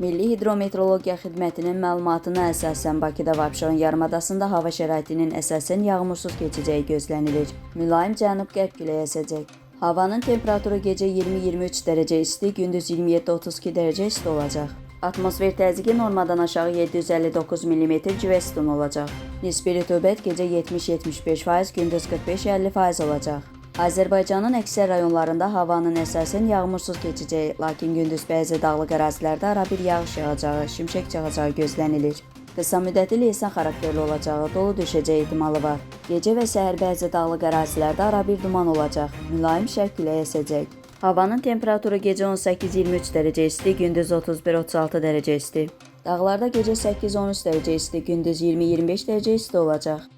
Milli Hidrometeorologiya Xidmətinin məlumatına əsasən Bakıda və Abşeron yarımadasında hava şəraitinin əsasən yağmursuz keçəcəyi gözlənilir. Mülayim cənub-qərb küləyi əsəcək. Havanın temperaturu gecə 20-23 dərəcə isti, gündüz 27-32 dərəcə isti olacaq. Atmosfer təzyiqi normadan aşağı 759 mm civə sütunu olacaq. Nisbi rütubət gecə 70-75%, gündüz 45-50% olacaq. Azərbaycanın əksər rayonlarında havanın əsasən yağmursuz keçəcəyi, lakin gündüz bəzi dağlıq ərazilərdə arabir yağış yağacağı, şimşək çaxacağı gözlənilir. Qısa müddətli leysan xarakterli olacağı, dolu düşəcəyi ehtimalı var. Gecə və səhər bəzi dağlıq ərazilərdə arabir duman olacaq. Mülayim şərq küləyi əsəcək. Havanın temperaturu gecə 18-23 dərəcə isti, gündüz 31-36 dərəcə isti. Dağlarda gecə 8-13 dərəcə isti, gündüz 20-25 dərəcə isti olacaq.